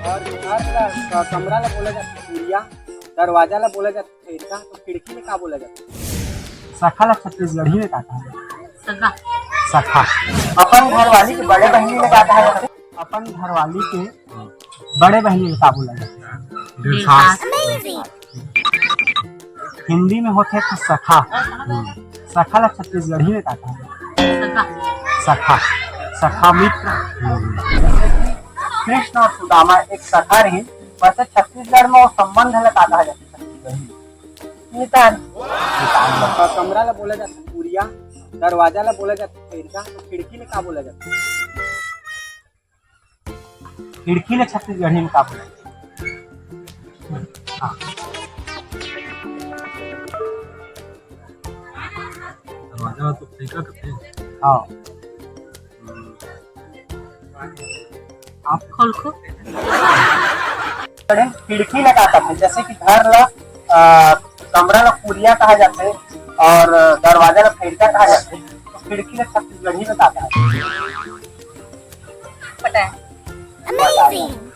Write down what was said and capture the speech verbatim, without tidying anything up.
और घर का क-, कमरा ला बोला जाथे कुरिया, दरवाजा ला बोला जाथे खिड़का, तो खिड़की ला का बोला जाथे? सखा ला छत्तीसगढ़ी में का कहा जाथे? सखा। सखा। अपन घरवाली के बड़े बहिनी ला का कहा जाथे? अपन घरवाली के बड़े बहिनी ला का बोला जाथे? दिलसास। हिंदी में होथे तो सखा। सखा ला छत्तीसगढ़ी में का कहा जाथे? सखा। सखा। सखा मित्र। कृष्ण और सुदामा एक सखा रहिन, वैसे छत्तीसगढ़ में वो संबंध ला का कहा जाथे छत्तीसगढ़ी में? मितान। मितान ला। कमरा ला बोला जाथे कुरिया, दरवाजा ला बोला जाथे खिड़का, तो खिड़की ला का बोला जाथे? खिड़की ला छत्तीसगढ़ी में का बोला जाथे? हाँ। दरवाजा तो खिड़का कथे। हाँ। आप खोल खो। खिड़की ला का कथे? जैसे कि घर ला, अ, कमरा ला कुरिया कहा जाथे और दरवाजा ला खिड़का कहा जाथे, तो खिड़की ला छत्तीसगढ़ी में का कहा जाथे? पता है। Amazing।